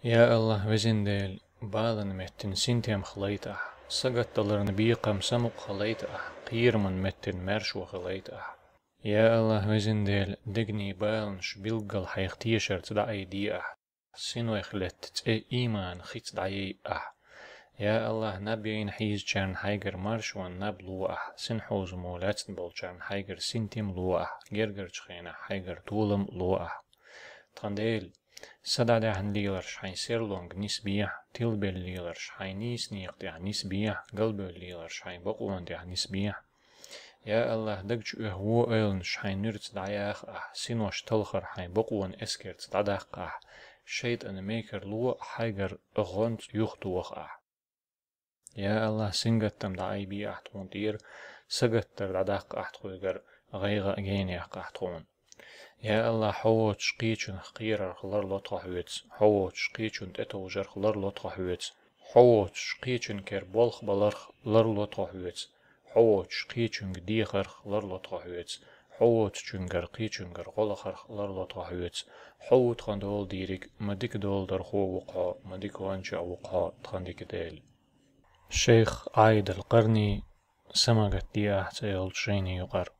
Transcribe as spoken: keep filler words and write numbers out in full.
Я АллахӀ, Везан Дела, балан меттан синтем хилайта ахь, сагатдаларна бекхам самукъа хилайта ахь, кхераман меттан маьршо хилайта ахь. Я АллахӀ, Везан Дела, дегний баланаш билггал хьайх тешарца дӀаайде ахь, синойх летта цӀе иман хица дӀаяй ахь. Я АллахӀ, наб яйна хьийзачарна хьайгара маршонан наб ло ахь, синхьовзамо лаьцна болчарна хьайгара синтем ло ахь, гергарчу хенахь хьайгара толам ло ахь. Тхан Дела, са дӀадаьхьна леларш хьайн серлонга нисбехьа, тилабелла леларш хьайн нийса некъа тӀехь нисбехьа, галбевлла леларш хьайн бакъонан тӀехь нисбехьа. Я АллахӀ, даг чу оьху вон ойланаш хьайн нуьрца дӀаяха ахь, синош талхар хьайн бакъонан эскарца дӀадаккха ахь, шайтӀан мекарло хьайгара гӀонца юхатоха ахь. Я АллахӀ, сингаттам дӀаайбе ахь тхуна тӀера, сагатдар дӀадаккха ахь тхоьгара, гӀайгӀа а гена яккха ахь тхуна. Я АллахӀ, хьо воцуш кхечунах кхерарх ларло тхо хьоьца, хьо воцуш кхечунна тӀетовжарх ларло тхо хьоьца, хьо воцуш кхечун кера болх баларх ларло тхо хьоьца, хьо воцуш кхечуьнга дехарх ларло тхо хьоьца, хьо воцучуьнгара кхечуьнгара гӀо лахарх ларло тхо хьоьца, хьо ву тхан дола дийриг, ма дика дола дархо ву-кх хьо, ма дика ванча ву-кх хьо, тхан дика Дела. Шайх Ӏаид ал-Къарни, «Самагат де ахь» цӀе йолчу жайни юкъара.